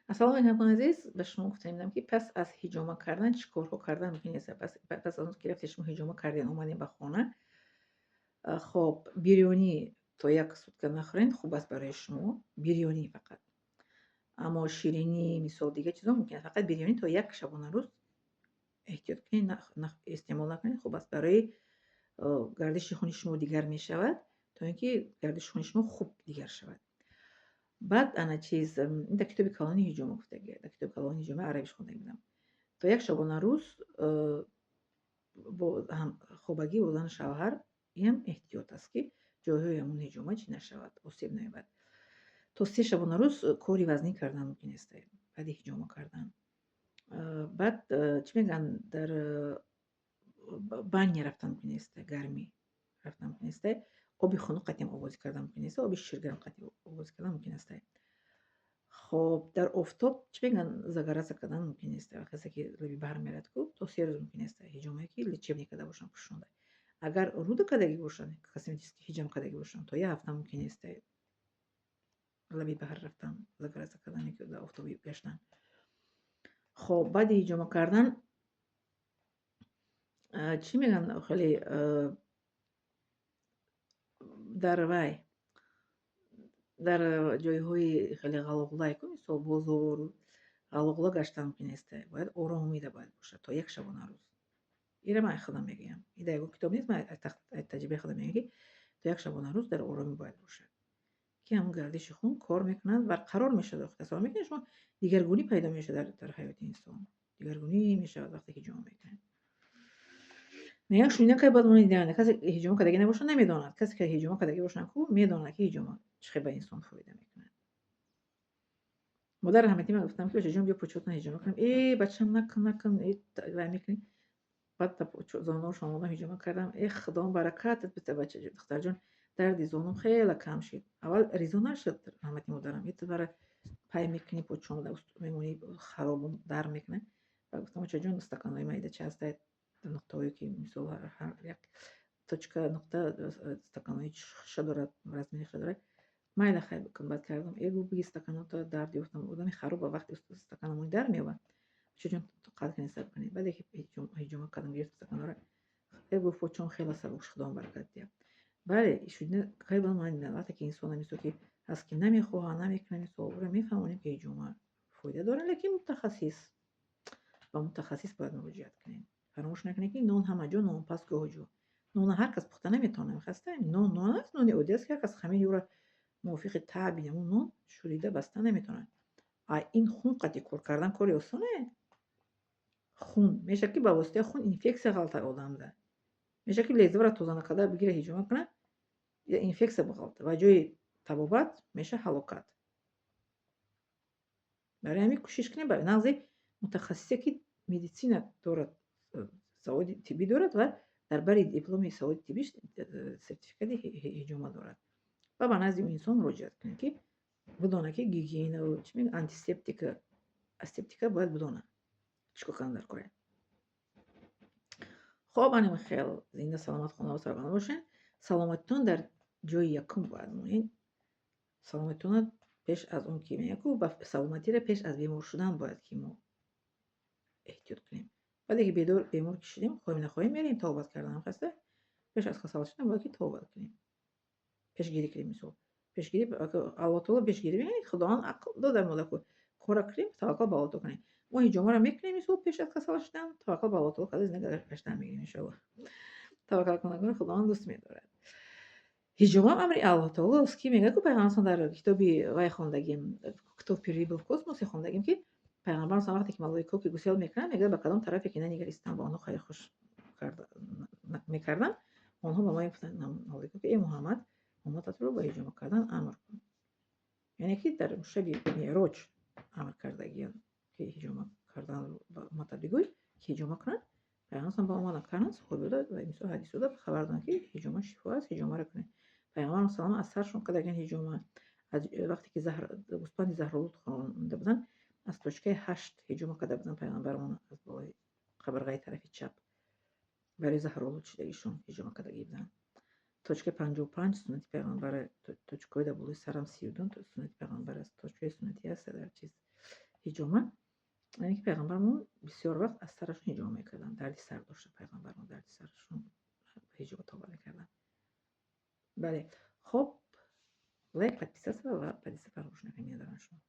Ассалому алайкум, азиз. Ба шумо гуфта будам, ки пас аз ҳиҷома кардан чӣ корҳо кардан мумкин нест. Пас аз он ки рафте, шумо ҳиҷома кардем, омадем ба хона. Хоб, бирёнӣ то як сутка нахӯред, хуб аст барои шумо. Бирёнӣ фақат. Аммо ширинӣ, мисол, дигар чизо мумкин аст. Фақат бирёнӣ то як шабонарӯз эҳтиёт кунед, истеъмол накунед, хуб аст. Барои гардиши хуни шумо дигар мешавад, то ин ки гардиши хуни шумо хуб дигар шавад. Баъд ана чиз, ин дар китоби калони ҳиҷома гуфтагӣ, дар китоби калони ҳиҷома арабиш хонда будам. То як шабонарӯз бо ҳамхобагӣ бо зану шавҳар инам эҳтиёт аст, ки ҷойҳои ҳамун ҳиҷома чӣ нашавад, осеб наёбад. То 3 шабонарӯз кори вазнин кардан мумкин нест баъди ҳиҷома кардан. Баъд, чӣ мегӯянд, дар баня рафтан мумкин нест, гармӣ рафтан мумкин нест, оби хунук қатъиам обозӣ кардан мумкин нест, оби ширгарм қатъи обозӣ кардан мумкин аст. Хоб, дар офтоб, чӣ мегӯянд, загораться кардан мумкин нест. Касе ки лаби баҳр меравад ку, то 3 рӯз мумкин нест, ҳиҷомае ки лечебный карда бошанд, пӯшонда. Агар руда кардагӣ бошанд, косметический ҳиҷом кардагӣ бошанд, то як ҳафта мумкин нест лаби баҳр рафтан, загораться кардан ё дар офтоби гаштан. Хоб, баъди ҳиҷома кардан, чӣ мегӯянд, хеле дар вай, дар ҷойҳои хеле ғалоғулай ку, мисол, бозору ғалоғула гаштан мумкин нест. Бояд оромида бояд бошад то як шабонарӯз. Инро ман худам мегӯям. Ин дар ягон китоб нест, ман аз таҷрибаи худам мегӯям, ки то як шабонарӯз дар оромӣ бояд бошад. Ки ҳамун гардиши хун кор мекунад, барқарор мешавад. Тасаввур мекунед, шумо, дигаргунӣ пайдо мешавад дар ҳаёти инсон. Дигаргунӣ мешавад, вақте ҳиҷома мекунед. Мегӯянд, шунидан кай бояд мониданд. Касе ҳиҷома кардагӣ набошад, намедонад. Касе ки ҳиҷома кардагӣ бошад ку, медонад, ки ҳиҷома чӣ хел ба инсон фоида мекунад. Модар раҳматӣ, ман гуфтам, ки бачаҷон, биё, почотна ҳиҷома кунем. Э, бачам, накун, накун, вай мекунӣ. Баъд зонуошон омадам, ҳиҷома кардам. Э, Худованд баракатат бита, бачаҷон, духтарҷон, дарди зонум хеле кам шид. Аввал ризо нашуд раҳмати модарам. Е, ту бара пай мекунӣ, почон мемонӣ, харобум дар мекунад. Баъд гуфтам: «Очаҷон, стаканҳои майда чи ҳастад, нуқтаҳое ки, мисол, ҳар як точка, нуқта стаканҳои ша дорад, размери ша дорад, майла, хай бикун». Баъд кардам. Э, гуфт: «Биги стаканото, дард ёфтам». Одами хароба вақти стаканамони дар меёбад. Бачаҷон, тоқат кунед, сабр кунед. Баъде ки ҳиҷома кардам, гирифтам стаканҳоро. Э, гуфт: «Почон хеле сабук шуд, Худованд баракат диҳад». Бале, шунида кай ба ман дидам, вақте ки инсон, мисол, ки ҳаст, ки намехоҳад, намекунад, мисол, ӯро мефаҳмонем, ки ҳиҷома фоида дорад, лекин мутахассис, ба мутахассис бояд муроҷиат кунем. Фаромӯш накунед, ки нон ҳама ҷо нонпаз гоҳ ҷо. Нона ҳар кас пухта наметавонад, хаста? Нон нон аст, нони оддӣ аст, ки ҳар кас хамири ӯро мувофиқи таъби ҳамун нон шӯрида баста наметавонад. А ин хун қатъи кор кардан кори осоне? Хун мешавад, ки ба воситаи хун инфексия ғалтад одамда. Мешавад, ки лезваро тоза накарда бигира, ҳиҷома кунад, инфексия бағалта ва ҷои табобат мешавад ҳалокат. Барои ҳамин кӯшиш кунем ба назди мутахассисе, ки медицина дорад, саводи тиббӣ дорад ва дар бари дипломи саводи тиббиш сертификати ҳиҷома дорад, ва ба назди ӯ инсон муроҷиат кунем, ки бидонад, ки гигиенаву, чӣ мегӯянд, антисептика, асептика бояд бидонад, чӣ кор кардан дар кора. Хоб, аним хел зинда, саломат, хонаву сарбаланд бошед. Саломатитон дар ҷои якум бояд монед. Саломатитонро пеш аз он ки мегӯянд ку, ба саломатиро пеш аз бемор шудан бояд ки мо эҳтиёт кунем. Баъде ки бемор ки шудем, хоҳем нахоҳем мерем табобат кардан, хаста? Пеш аз касал шудан бояд ки табобат кунем, пешгирӣ кунем. Мисол, пешгирӣ, Аллоҳ таоло пешгирӣ мекунад, Худованд ақл дода мода ку, кора кунем, таваккал ба Аллоҳ таоло кунем. Мо ҳиҷомаро мекунем, мисол, пеш аз касал шудан, таваккал ба Аллоҳ таоло карда, зинда гаштан мегирем, иншоаллоҳ. Таваккалкунандагонро Худованд дӯст медорад. Ҳиҷомам амри Аллоҳ таолост, ки мегӯяд ку пайғамбар, дар китоби вай хондагим, «Кто впервые был в космосе» хондагим, ки пайғамбар вақте ки малоикаҳо ки гусел мекунанд, мегӯяд, ба кадом тарафе ки нанигаристам, ба онҳо хайр хуш мекардам. Онҳо ба мо мегуфтанд, малоикаҳо, ки: «Эй Муҳаммад, уммататро ба ҳиҷома кардан амр кун». Яъне ки дар шаби Меъроҷ амр кардагиянд, ки ҳиҷома карданро ба умматат бигӯй, ки ҳиҷома кунанд. Пайғамбар ба омадан карданд, саҳобиёда ва мисол ҳадисода хабар доданд, ки ҳиҷома шифо аст, ҳиҷомаро кунед. Пайғамбар салам аз саршон кардагиян ҳиҷома. Аз вақте ки гӯспанди заҳролуд хонда буданд, аз точкаи 8 ҳиҷома карда буданд пайғамбарамон, аз болои қабрғаи тарафи чап барои заҳролуд шидагишон ҳиҷома кардагӣ буданд. Точкаи 55 суннати пайғамбара, точкаҳои дар болои сарам 32 суннати пайғамбар аст, точкаи суннатӣ аст дар чиз. Ҳиҷома, яъне ки пайғамбармон бисёр вақт аз сарашон ҳиҷома мекарданд. Дарди сар дошта пайғамбармон, дарди сарашон ҳиҷома тоба мекарданд. Бале, хоб, лайк, подписаться ва поделиться фаромӯш накунед, меодарам шумо.